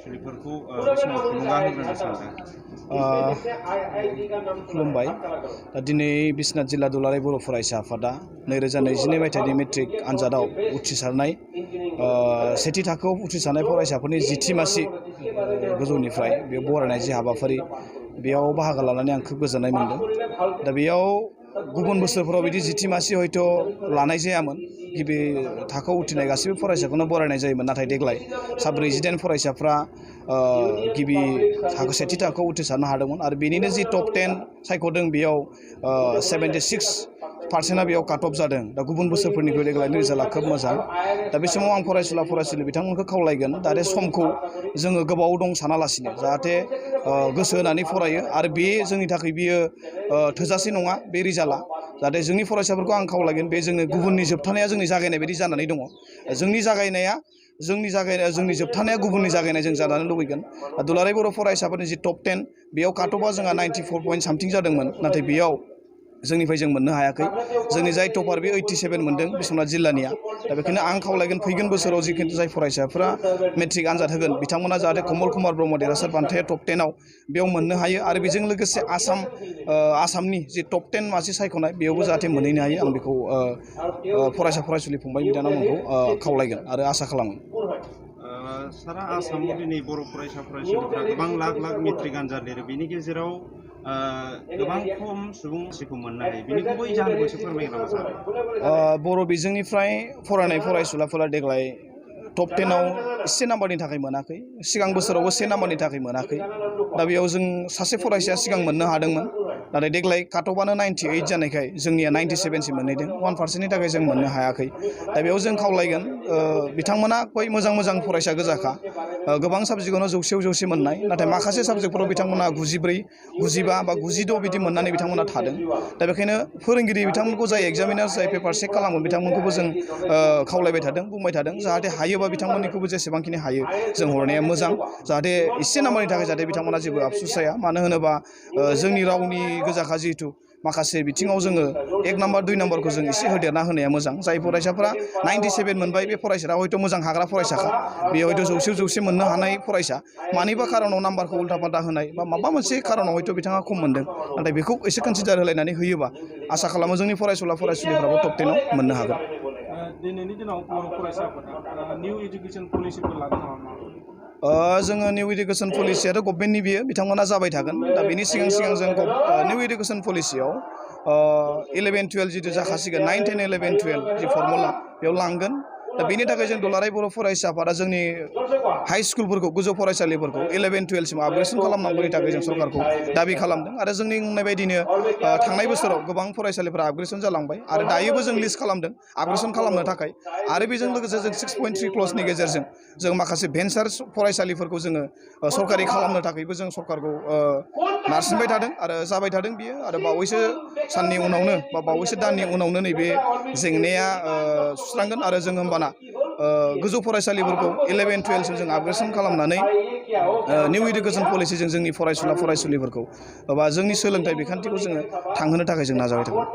फरायसुलिफोरखौ बे समाव थुलुंगा होग्रोनो सानदों। खुलुमबाय। दा दिनै बिश्वनाथ जिल्ला दुलाराय बर' फरायसा आफादा 2022 मायथाइनि मेट्रिक आनजादाव उथ्रिसारनाय सेथि थाखोआव उथ्रिसारनाय फरायसाफोरनि जिथि मासि गोजौनिफ्राय बे बरायनाय जि हाबाफारि बेयाव बाहागो लानानै आं खोब गोजोननाय मोनदों। दा बेयाव गुबुन बोसोरफोराव बिदि जिथि मासि हयथ' लानाय जायामोन। गिबि थाखोआव उथ्रिनाय गासैबो फरायसाखौनो बरायनाय जायोमोन, नाथाय देग्लाय सा 49 फरायसाफ्रा गिबि थाखो सेथि थाखोआव उथ्रिसारनो हादोंमोन आरो बेनिनो जि टप 10 सायख'दों बेयाव 76% बेयाव काट अफ जादों। दा गुबुन बोसोरफोरनिख्रुइ देग्लायनि रिजाल्टआ खोब मोजां। दा बे समाव आं फरायसुलि बिथांमोनखौ खावलायगोन जाहाथे समखौ जोङो गोबाव दं सानालासिनो जाहाथे गोसो होनानै फरायो आरो बे जोंनि थाखाय बियो थोजासे नङा बे रिजाल्टआ। जाहाथे जोंनि फरायसाफोरखौ आं खावलायगोन बे जोंनि गुबुननि जोबथानाया जोंनि जागायनाय बायदि जानानै दङ। जोंनि जोबथानाया गुबुननि जागायनाय जों जानानै लुबैगोन। दुलाराय बर' फरायसाफोरनि जि टप 10 बेयाव काट अफआ जोंहा 94 पइन्ट सामथिं जादोंमोन, नाथाय बेयाव जोंनिफ्राय जों मोननो हायाखै। जोंनि जाय टपार बे 87 मोनदों बिश्वनाथ जिल्लानिया। दा बेखायनो आं खावलायगोन फैगोन बोसोराव जिखिनि जाय फरायसाफोरा मेट्रिक आनजाद होगोन बिथांमोना जाहाथे कमल कुमार ब्रह्म देरहासार बान्थाया टप 10 आव बेयाव मोननो हायो आरो बेजों लोगोसे आसामनि जि टप 10 मासि सायख'नाय बेयावबो जाहाथे मोनहैनो हायो। आं बेखौ फरायसुलि फंबाय बिनानावमोनखौ खावलायगोन आरो आसा खालामो। सारा आसामाव दिनै बर' फरायसुलिफ्रा गोबां लाख मेट्रिक आनजाद लिरो, बेनि गेजेराव गोबां खम सुबुं मासिखौ मोननो हायो। बेनि गुबै जाहोनखौ एसे फोरमायगोन नामा सार? बर' बिजोंनिफ्राय फरायनाय फरायसुलाफोरा देग्लाय टप 10 आव एसे नाम्बारनि थाखाय मोनाखै। सिगां बोसोरावबो 1 नाम्बारनि थाखाय मोनाखै। दा बेयाव जों सासे फरायसाया सिगां मोननो हादोंमोन, नाथाय देग्लाय काट अफआनो 98 जानायखाय जोंनिया 97 मोनहैदों। 1%नि थाखाय जों मोननो हायाखै। दा बेयाव जों खावलायगोन बिथांमोना मोजां फरायसा गोजाखा। गोबां साबजेक्टआवनो 100 जौसे मोननाय, नाथाय माखासे साबजेक्टफोराव बिथांमोना 94, 95 बा 96 बिदि मोननानै बिथांमोना थादों। दा बेखायनो फोरोंगिरि बिथांमोनखौ जाय एग्जामिनार जाय पेपार चेक खालामो बिथांमोनखौबो जों खावलायबाय थादों, बुंबाय थादों जाहाथे हायोबा बिथांमोननिखौबो जेसेबांखिनि हायो जों हरनाया मोजां। जाहाथे एसे नाम्बारनि थाखाय जाहाथे बिथांमोना जेबो आफसुस जाया। मानो होनोबा जोंनि रावनि गोजाखा जिहेथु माखासे बिथिङाव जोङो 1 नाम्बार 2 नाम्बारखौ जों एसे होदेरना होनाया मोजां। जाय फरायसाफ्रा 97 मोनबाय बे फरायसाया हयथ' मोजां हाग्रा फरायसाखा, बेयो हयथ' 100 जौसे मोननो हानाय फरायसा। मानिबा खारनाव नाम्बारखौ उल्था फाल्था होनाय बा माबा मोनसे खारनाव हयथ' बिथाङा खम मोनदों, नाथाय बेखौ एसे कनसिडार होलायनानै होयोबा आसा खालामो जोंनि फरायसुलिफ्राबो टप 10 आव मोननो हागोन। दिनैनि दिनाव बर' फरायसाफोरा निउ इडुकेसन पलिसिफोर लागोन नामा? जोङो निउ इडुकेसन पलिसियाथ' गभर्नमेन्टनि बियो, बिथांमोना जाबाय थागोन। दा बेनि सिगां जों निउ इडुकेसन पलिसियाव 11-12 जिथु जाखासिगोन 9, 10, 11, 12 जि फर्मुला बेयाव लांगोन। दा बेनि थाखाय जों दुलाराय बर' फरायसा आफादा जोंनि हाइ स्कुलफोरखौ गोजौ फरायसालिफोरखौ 11-12 सिम आपग्रेडसन खालामनांगौनि थाखाय जों सरकारखौ दाबि खालामदों आरो जोंनि बुंनाय बायदिनो थांनाय बोसोराव गोबां फरायसालिफोरा आपग्रेडसन जालांबाय आरो दायोबो जों लिस्ट खालामदों आपग्रेडसन खालामनो थाखाय। आरो बेजों लोगोसे जों 6.3 क्लजनि गेजेरजों जों माखासे भेन्सार फरायसालिफोरखौ जोङो सरकारि खालामनो थाखायबो जों सरकारखौ नारसिनबाय थादों आरो जाबाय थादों बियो। आरो बावैसो साननि उनावनो बा बावैसो दाननि उनावनो नैबे जेंनाया सुस्रांगोन आरो जों होमबाना गोजौ फरायसालिफोरखौ 11-12 सिम जों आपग्रेडसन खालामनानै निउ इडुकेसन पलिसिजों जोंनि फरायसुलिफोरखौ बा जोंनि सोलोंथाइ बिखान्थिखौ जोङो थांहोनो थाखाय जों नाजाबाय थागोन।